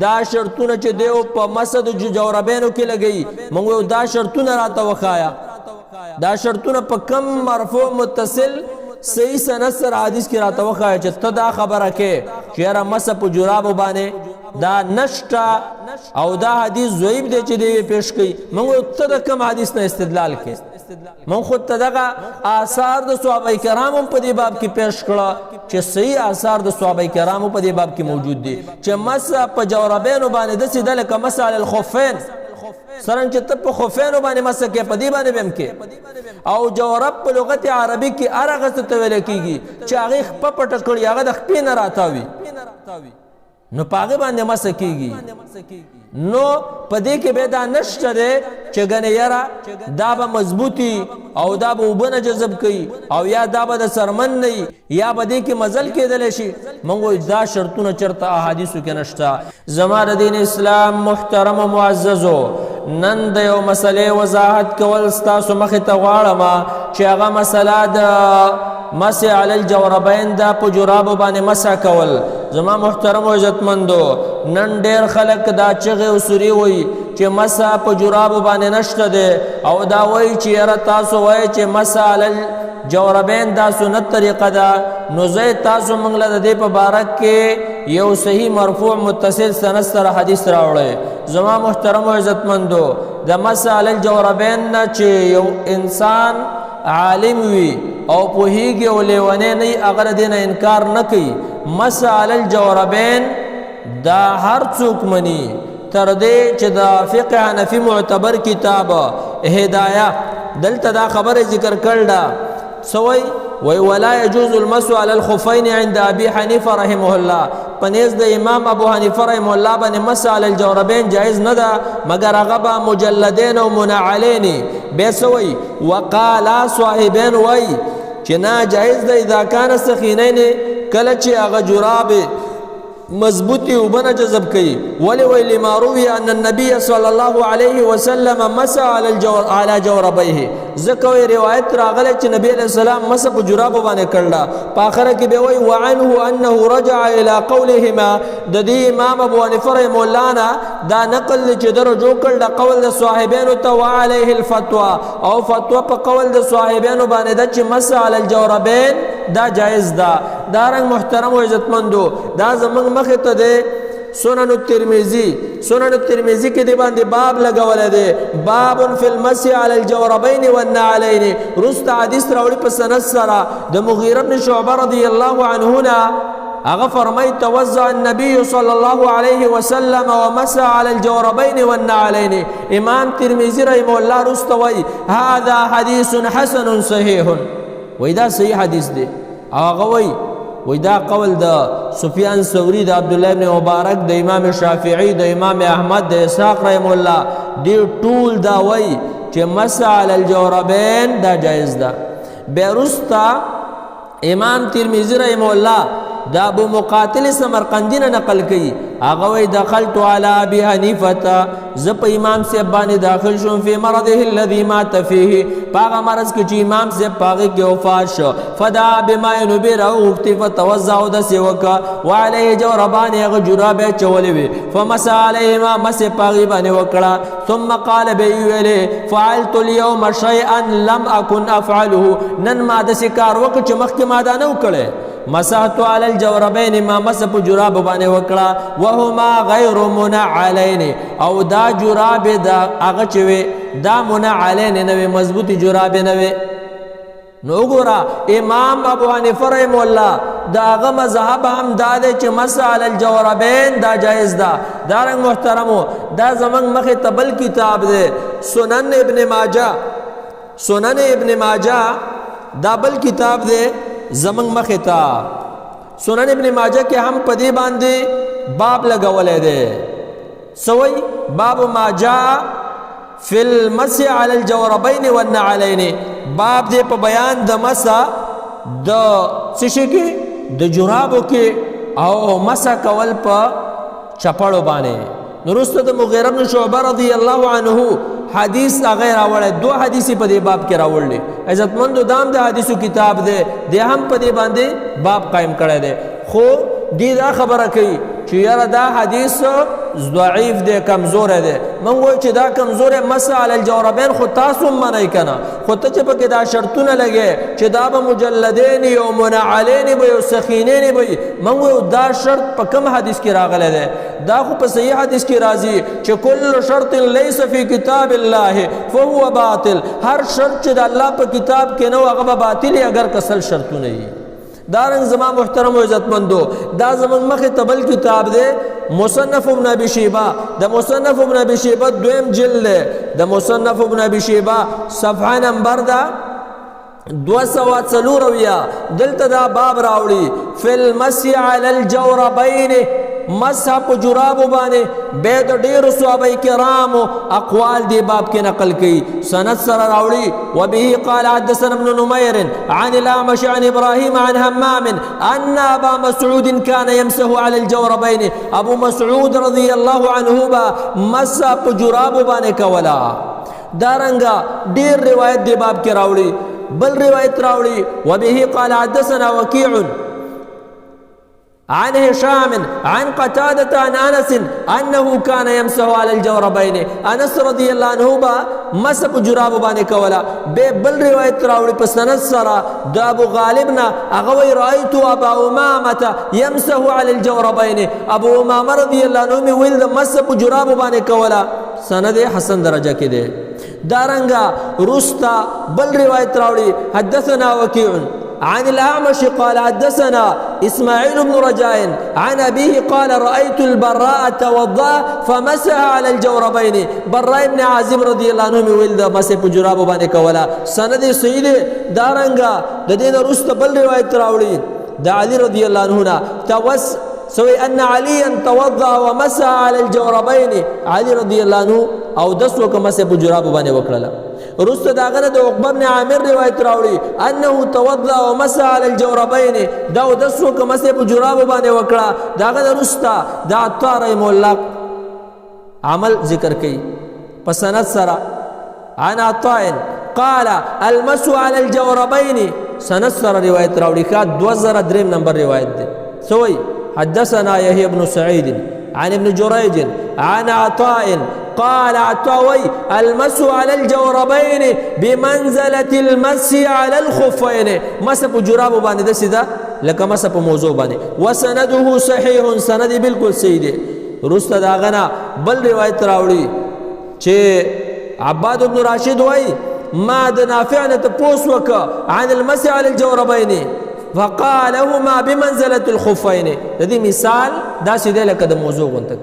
دا شرطونه چې دیو په مسد جوربینو کې لګی، مونږ دا شرطونه راته وخایا، دا شرطونه په کم مرفوع متصل صحیح سند سره حدیث کې راته وخایا چې ته دا خبره کې چې یاره مسه په جرابو باندې دا نشته او دا حدیث ضعیف دی چې دی پیش کړي. مونږ ته د کم حدیث نه استدلال کې؟ مونږ خو ته دغه آثار د صحابه کرامو په دې باب کې پیش کړه چې صحیح آثار د صحابه کرامو په دې باب کې موجود دي چې مسه په جوربینو باندې داسې ده لکه مسه علی الخفین، څرنګه چې ته په خفینو باندې مسه کې، په دې باندې به هم کې. او جورب په لغت عربي کې هر هغه څه ته ویل کېږي چې هغې خپه پټه کړي، هغه د خپې نه راتاوي، نو په هغې باندې مسه کېږي. نو په دې کې به دا نشته دی چې ګنې یاره دا به مضبوطي او دا به اوبه نه جذب کوي او یا دا به د څرمن نه وي یا به دې کې مزل کېدلی شي. موږ وایو دا شرطونه چېرته احادیثو کې نشته. زما د دین اسلام محترم او معززو، نن د یو مسلې وضاحت کول ستاسو مخې ته غواړم چې هغه مسله د مسح علی الجوربین دا په جرابو باندې مسح کول. زما محترم او عزتمندو، نن ډیر خلک دا چغې او سوري وایي چې مسح په جرابو باندې نشته دی، او دا وایي چې یاره تاسو وایي چې مسح علی الجوربین دا سنت طریقه ده، نو زه تاسو موږ له د دې په باره کې یو صحیح مرفوع متصل سند سره حدیث راوړی. زما محترم او عزتمندو، د مسح علی الجوربین نه چې یو انسان عالم وي او پوهیږي او لیونی نه وي، هغه د دې نه انکار نه کوي. مسح علی الجوربین دا هر څوک مني، تر دې چې د فقه حنفي معتبر کتاب هدایه دلته دا خبره ذکر کړل ده. سوی وی ولا يجوز المس على الخفين عند ابي حنيفه رحمه الله، پنيز د امام ابو حنیفه رحمه الله باندې مس علی الجوربین جایز نه ده، مګر هغه به مجلدین او منعلین. به سوی وقال صاحبین وای چې نا جایز ده اذا کان سخینین، کله چې هغه جراب مضبوطی وبنه جذب کوي. ولی وی لما روي ان النبي صلى الله عليه وسلم مسح على الجور على جوربيه، ځکه وی روایت راغله چې نبی علیہ السلام مسح په جرابو باندې کړله. په اخره کې به وی وعنه انه رجع الى قولهما، د دې امام ابو حنیفه رحمه الله نه دا نقل چې درجو کړ د قول د صاحبینو ته، وعليه الفتوى، او فتوا په قول د صاحبینو باندې د چې مسح علی الجوربین دا جایز ده. دا رنګ محترم او عزتمندو، دا زمونږ مخې ته دی سنن الترمذي، سنن الترمذي کې دی باندې باب لګولی دی، باب فی المسح علی الجوربین والنعلین. وروسته حدیث راوړي په سند سره د مغیره بن شعبه رضی الله عنه نه، هغه فرمای توزع النبي صلی الله علیه وسلم ومسح علی الجوربین والنعلین. امام ترمذي رحمه الله وروسته وایي هذا حدیث حسن صحیح، وایي دا صحیح حدیث دی. هغه وایي دا قول د سفیان ثوری، د عبد الله بن مبارک، د امام شافعی، د امام احمد، د اسحاق رحم الله، دی ټول دا وایي چې مسح علی الجوربین دا جایز ده. بیا وروسته امام ترمذی رحمه الله د ابو مقاتل سمرقندی نه نقل کوي، هغه وایي دخلت علی ابي حنیفه، زه په امام صاحب باندې داخل شوم، فی مرضه الذي مات فيه، په هغه مرض کې چې امام صاحب په هغې کې وفات شو، فدعا بماء، نو بې راوغوښتې، فتوضع، اودس یې وکړه، وعلیه جوربان، هغه جرابې اچولې وې، فمسح علیهما، مسح یې په هغې باندې وکړه، ثم قال، به یې ویلې فعلت اليوم شيئا لم اكن افعله، نن ما داسې کار وکړ چې مخکې ما دا نه و کړی، مسحت علی الجوربین، ما مسح په جراب باندې وکړه، وهما غیر منعلین، او دا جراب دا هغه چې وي دا منعلین نه وي، مضبوطی جراب نه وي. نو وګوره امام ابو حنیفه رحمه الله دا هغه مذهب هم دا دی چې مسح علی الجوربین دا جایز ده. دا رنګ محترمو، دا زمونږ مخې ته بل کتاب دی سنن ابن ماجه، سنن ابن ماجه دا بل کتاب دی زمونږ مخې ته. سنن ابن ماجه کې هم په دې باندې باب لګولی دی. څه وایي؟ باب ما جاء فی المسح علی الجوربین والنعلین، باب دی په بیان د مسح د څه شي کې، د جرابو کې، او مسح کول په چپړو باندې. نورسته د مغیره بن شعبه رضی الله عنه حدیث هغه راوړی، دوه حدیث په دې باب کې راوړل. عزتمندو، دام د حدیثو کتاب دی، دی هم په دې باندې باب قائم کړی دی. خو دی دا خبره کوي چې یاره دا حدیث ضعیف دی، کمزور دی. مونږ وایو چې دا کمزور مسح علی الجوربین خو تاسو هم منئ که نه، خو ته چې پکې دا شرطونه لګې چې دا به مجلدین او منعلین به او سخینین به، مونږ وایو دا شرط په کوم حدیث کې راغلی دی؟ دا خو په صحیح حدیث کې راځي چې کل شرط لیس فی کتاب الله فهو باطل، هر شرط چې د الله په کتاب کې نه و هغه به باطل، اگر کسل شرطونه وي. دارنګ زما محترم او عزتمندو، دا زمونږ مخې ته بل کتاب دی، مصنف ابن ابي شیبه، د مصنف ابن ابي شیبه دویم جلد دی، د مصنف ابن ابي شیبه صفحه نمبر ده 274. دلته دا باب راوړي، فی المسح علی الجوربین، مسح په جرابو باندې. به د ډیرو صحابه کرامو اقوال دی باب کې نقل کړي، سند سره راوړي. وبه قال حدثنا ابن نمير عن الاعمش عن ابراهيم عن همام ان ابا مسعود كان يمسح على الجوربين. ابو مسعود رضی الله عنه با مسح په جرابو باندې کولا. دارنګه ډیر روایت دی باب کې راوړي. بل روایت راوړي، وبه قال حدثنا وكيع عن هشام عن قتادة عن أنس أنه كان يمسح على الجوربين. أنس رضي الله عنه با مسح په جرابو باندې کوله. به بل روایت راوړي په سند سره د ابو غالب نه، هغه وایي رأيت أبا أمامة يمسح على الجوربين. ابو امامه رضی الله عنه مې ویل د مسح په جرابو باندې کوله، سند حسن درجه کې دی. دارنګه رستا بل روایت راوړي، حدثنا وكيع عن الأعمش قال حدثنا إسماعيل بن رجاء عن أبيه قال رأيت البراء توضأ فمسح على الجوربين. براء بن عازب رضي الله عنه ویل د مسح په جرابو باندې کوله، سند صحیح دی. دارنګه د دین وروسته بل روایت راوړي د علي رضی الله عنه نه، توس سوی ان عليا توضأ ومسح على الجوربين. علي رضی الله عنه او دس وکړه، مسح په جرابو باندې وکړله. رسته داغه نه د عقبه بن عامر روایت راوړي، انه توضأ ومسح على الجوربين. دا او دس وکړه، مسح په جرابو باندې وکړه. داغه نه رسته د عطا رحم الله عمل ذکر کړي په سند سره، عن عطاء قال المسح على الجوربين. سند سره روایت راوړي، ښه 2003 نمبر روایت دی. سوی حدثنا يحيى بن سعيد عن ابن جريج عن عطاء قال عطاوي المس على الجوربين بمنزلة المس على الخفين. مس په جرابو باندې دسې ده لکه مس په موضوع باندې. وسنده صحیح، سند بالکل صحیح دی. رسته دا غنا بل روایت راوړي چې عباد بن راشد وای ما د نافع نه تپوس وکړه عن المس على الجوربين فقال هما بمنزلة الخفين. د دې مثال داسې دی لکه د موضوع غونته.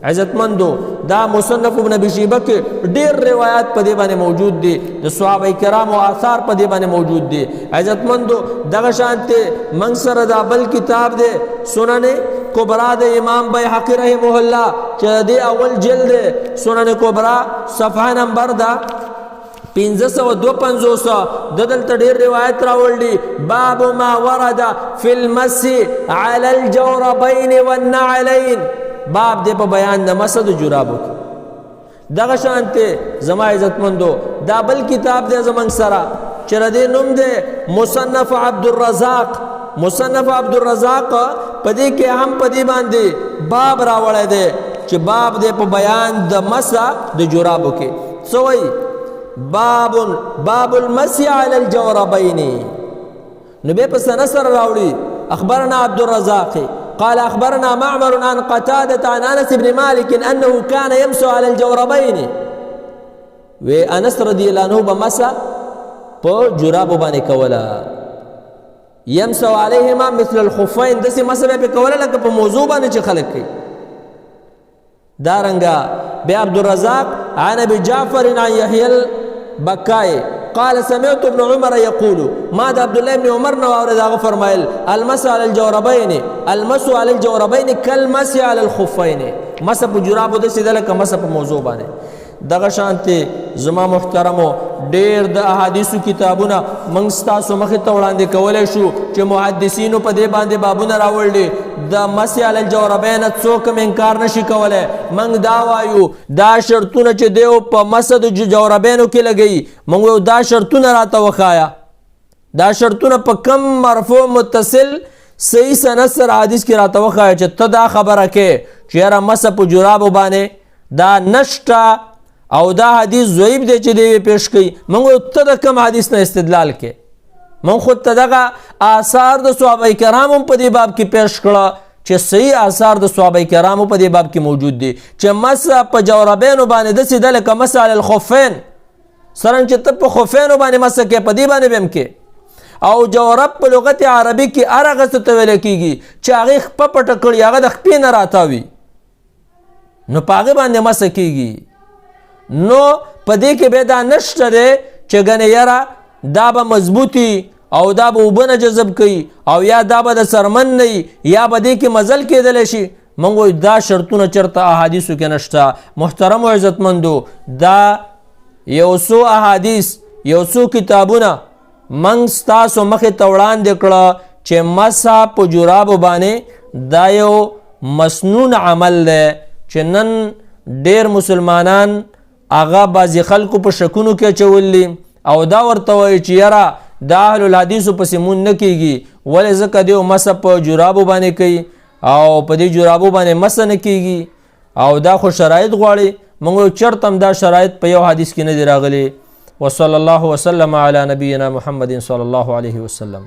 عزتمندو، دا مصنف ابن ابي شيبه کې ډېر روایت په دې باندې موجود دي، د صحابه کرامو آثار په دې باندې موجود دي. عزتمندو، دغه شانته من سره دا بل کتاب دی، سنن کبرا د امام بیهقي رحمه الله، چې د اول جلد دی، سنن کبرا صفحه نمبر دا 552. د دلته ډېر روایت راوړل، باب ما ورد فی المسح علی الجوربین والنعلین. باب دې په بیان د مسح د جرابو کې. دغه شانته زما عزتمندو، دا بل کتاب دی زمنګ سره چې د نوم دی مصنف عبد الرزاق. مصنف عبد الرزاق پدې کې هم پدې باندې باب راوړی دی چې باب دې په بیان د مسح د جرابو کې. څه وایي؟ باب المسح علی الجوربین. نو به په سند سره راوړي، اخبرنا عبد الرزاق قال اخبرنا معمر عن قتادة عن انس بن مالك انه كان يمسح على الجوربين. و انس رضی الله عنه بمسح په جرابو باندې کوله، يمسح عليهما مثل الخفين، دسه مسح په کوله لکه په موضوع باندې چې خلک کوي. دارنګه بیا عبد الرزاق عن ابي جعفر عن يحيى البكاي قال سمعت ابن عمر يقول، ما د عبد الله ابن عمر نو اورید، هغه فرمایل المسح على الجوربين، المسح على الجوربين كالمسح على الخفين، مسح په جرابو د سیده لکه مسح په موضوع باندې. دغه شانته زما محترمو، ډیر د احادیثو کتابونه موږ ستاسو مخې ته وړاندې کولی شو چې محدثینو په دې باندې بابونه راوړل. د مسح علی الجوربین څوک هم انکار نشي کولی. موږ دا وایو دا شرطونه چې دیو په مسح د جوربینو کې لګوي، موږ وایو دا شرطونه راته وښایه، دا شرطونه په کم مرفوع متصل صحیح سند سره حدیث کې راته وښایه چې ته دا خبره کې چې یاره مسه په جرابو باندې دا نشته او دا حدیث ضعیف دی چې دی پیش کړي. موږ ته د کوم حدیث نه استدلال کې؟ موږ خو ته دغه آثار د صحابه کرامو په دې باب کې پیش کړه چې صحیح آثار د صحابه کرامو په دې باب کې موجود دي چې مسه په جوربینو باندې داسې ده لکه مسه علی الخفین، څرنګه چې ته په خفینو باندې مسه کې په دې باندې به هم کې. او جورب په لغت عربي کې هر هغه څه ته ویل کېږي چې هغې خپه پټه کړي، هغه د خپې نه راتاوي، نو په هغې باندې مسه کېږي. نو په دې کې به دا نشته دی چې ګنې یاره دا به مضبوطي او دا به اوبه نه جذب کوي او یا دا به د څرمن نه وي یا به دې کې مزل کېدلی شي. موږ وایو دا شرطونه چېرته احادیثو کې نشته. محترم او عزتمندو، دا یو څو احادیث، یو څو کتابونه موږ ستاسو مخې ته وړاندې کړه چې مسح په جرابو باندې دا یو مسنون عمل دی چې نن ډیر مسلمانان هغه بعضې خلکو په شکونو کې اچولي او دا ورته وایي چې یاره د اهل الحدیثو پسې مونږ نه کیږي، ولې؟ ځکه دیو مسح په جرابو باندې کوي او په دې جرابو باندې مسح نه کیږي او دا خو شرایط غواړي. موږ چرته هم دا شرایط په یو حدیث کې نه دی راغلي. وصلی الله وسلم علی نبینا محمد صلی الله علیه وسلم.